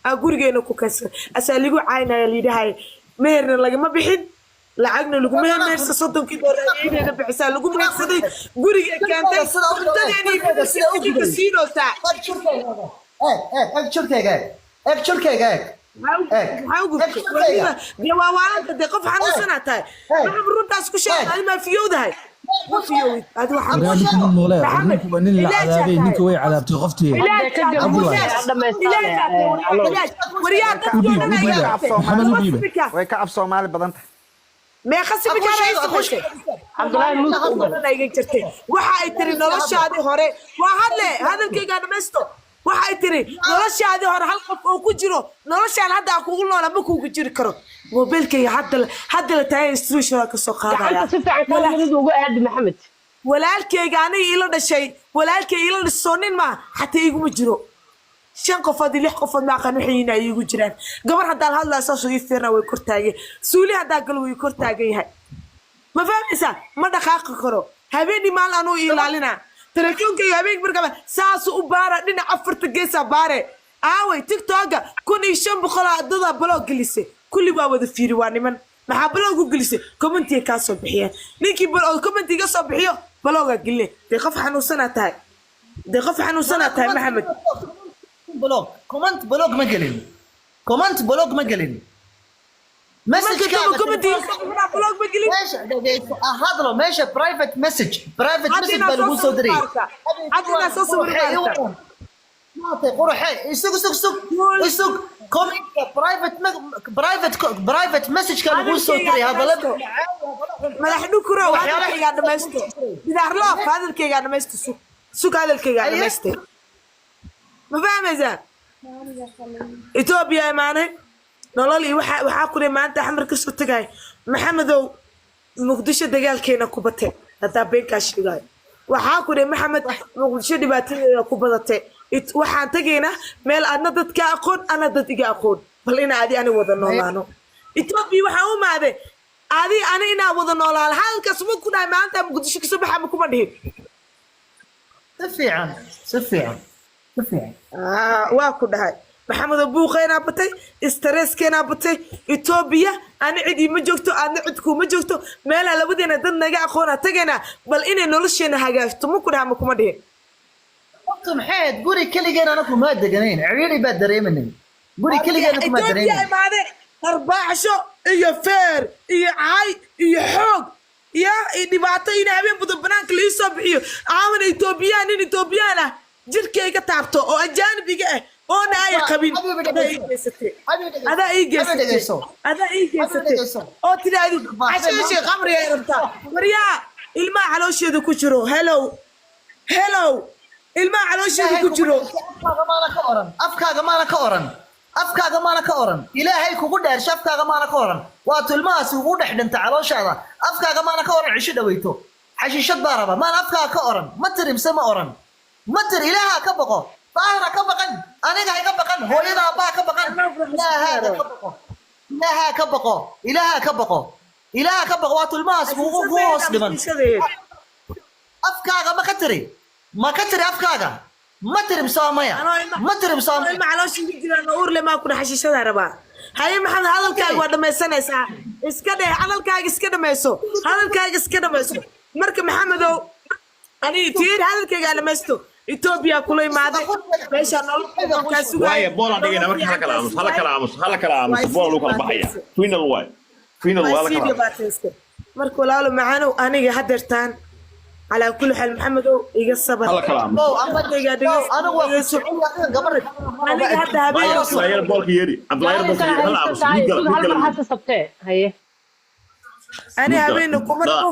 Aa gurigeena ku keensaday, asaa ligu caynaya, layidhahay meherna lagama bixin, lacagna laguma mehersa, 30-kii doolar ayeedeeda bixisaa lagu mehersaday, guriga keentay, cuntadeeni siinoosaa. Eeg jirkayga, eeg, eeg, eeg jirkayga, eeg, eeg jirkayga, eeg. Maxaa u gubtay? Dee waa waalanta, dee qof xanuunsanaa tahay. Maxaa runtaas ku sheegay? Adi maa fiyowdahay? Ma fiyowid adi waxaa. Waraa, ninka nin noole, war ninku waa nin la cadaabay, ninka way cadaabtay qoftii. Waryaa, dadkii oo dhan U dhiiba, ayaa Maxamed, u dhiiba. Way ka af Soomaali badan tahay. Meeqa sibikaar ay samaysay? Cabdulaahi Muuse u gal. Iga jirtay. Waxa ay tiri noloshaadii hore waa hadle, hadalkaygaa dhamaysto. Waxa ay tiri noloshaadii hore hal qof oo ku jiro noloshaan hadda aan kugu noolaa ma kugu jiri karo. Mobilkayga hadda la taagay, institution ka soo qaadaya. Gacanta si fiican kaamirada ugu aadi, Maxamed. Walaalkayga aniga ila dhashay, walaalkay ila dhasho nin ma xataa iguma jiro. Shan qofood iyo lix qofood ma aqaan waxay yihiin ay iigu jiraan. Gabar haddaan hadlaa saasoo ii fiirna, way kor taagan. Suuli haddaa galo, way kor taagan yahay. Ma fahmaysaa? Ma dhaqaaqi karo. Habeenii maalin anuu ilaalinaa telefoonkayga. Habeenkii markaba saasuu u baara, dhinac afarta geesaa baare. Aaway TikToka? 1500 dadaa block gelisay, kulli waa wada fiiri, waa niman. Maxaa block u gelisay? Commentiga kaa soo bixiyeen. Ninkii comment iga soo bixiyo blockaa geline. Dee qof xanuunsanaa tahay, dee qof xanuunsanaa tahay, Maxamed. Block, comment block ma gelin, comment block ma gelin. Marka daba comment iga soo bixinaa block ma gelin. Meesha dhegeyso, ah, hadlo meesha private message, private Hadda message inaa baa lagu soo soo diray. sawir. Hadda inaa soo sawir maarta. Maatay quruxe, isug, isug, isug, isug. Commentka private, private, private message ka lagu soo diray, hadalada. Madax dhukurow, hadalkaygaa dhamaysto. Bidaarloof, hadalkaygaa dhamaysto. Sug, sug, hadalkaygaa dhamaystay. Ma fahmaysaa? Etoobiya imaanay, nolol iyo waxaa ku dhihi maanta Axmar kasoo tagay. Maxamedow, Muqdisho dagaalkeena ku batay. Haddaa beenkaa sheegayo, waxaa ku dhihi Maxamed, Muqdisho dhibaatadeeda ku badatay. Waxaan tagaynaa meel adna dadka aqoon, ana dad iga aqoon, bal ina adi ani wada noolaano. Etoobiya waxaa u imaaday adi ani inaa wada noolaano. Hadalkaas ma ku dhahay maanta Muqdisho kasoo baxa? Ma kuma dhihin? Si fiican, si fiican, si fiican. Ah, waa ku dhahay Maxamedo, buuqeynaa batay, stresskeenaa batay. Etoobiya ani cid iima joogto, aadna cid kuuma joogto. Meelaa labadeena dad naga aqoona tagaynaa, bal inay nolosheena hagaagto. Ma ku dhaha? Ma kuma dhihin? Horta maxay ahayd? Guri keligeen anaku ma deganayn, ciriiri baa dareemanay. Guri keligeena kuma Etoobiya dareemanay. Imaade arbaacsho iyo feer iyo cay iyo xoog ya iyo dhibaato in habeen badan banaanka la soo bixiyo, caawana Etoobiyaan, nin Etoobiyaan ah jirkayga taabto oo ajaanib iga ah oona ay qabin. Adaa ii geysatay, adaa ii geysatay, adaa ii geysatay oo tidhaahdi xashiishi khamri ay rabtaa. Waryaa, ilmaha caloosheeda ku jiro, hellow, hellow, ilmaha caloosheeda ku jiro. Afkaaga maana ka oran, afkaaga maana ka oran, afkaaga maana ka oran. Ilaahay kugu dheersha, afkaaga maana ka oran. Waatu ilmahaasi ugu dhex dhinta calooshaada. Afkaaga maana ka oran cisho dhaweyto xashiishad baa raba? Maana afkaaga ka oran? Ma tiri mise ma oran? Ma tiri? Ilaaha ka baqo, Daahira ka baqan, aniga ha iga baqan, hooyada aabbaha ka baqan. Ilaaha ka baqo, Ilaaha ka baqo, Ilaaha ka baqo, Ilaaha ka baqo. Waatu ilmahaas kugu hoos dhiman. Afkaaga ma ka tiri? Ma ka tiri afkaaga? Ma tiri mise waa maya? Ma tiri mise waa maya? Ilma caloosha ku jiraan oo uurle maa kuna xashiishada rabaa. Haye Maxamed, hadalkaaga waa dhamaysanaysaa. Iska dheh hadalkaaga, iska dhamayso hadalkaaga, iska dhamayso. Marka Maxamedow, aniga tiir hadalkaygaa dhamaysto. Etoobiya kula imaaday, meeshaa nolol kaa sugaayo. Waaya, boolaan dhigayna marka. Hala kala aamus, hala kala aamus, hala kala aamus. Bool lagu kala baxaya, final waay, final waa, waa la sii kala aamus. dhibaataystay. Marka walaalo macaanow, aniga hadeertaan calaa kulli xaal, Maxamedow, iga sabar. Hala kala aamus. Hadalkaygaa dhegeyso. Anigu waa Dhegeyso. gabar. Aniga hadda Waaya, habeen Cabdulaayar boolka yeeri, Cabdulaayar boolka yeeri, hala aamus. Mid gala, mid hal gala. mar hase sabtee, haye. Ani habeena kuma rabo.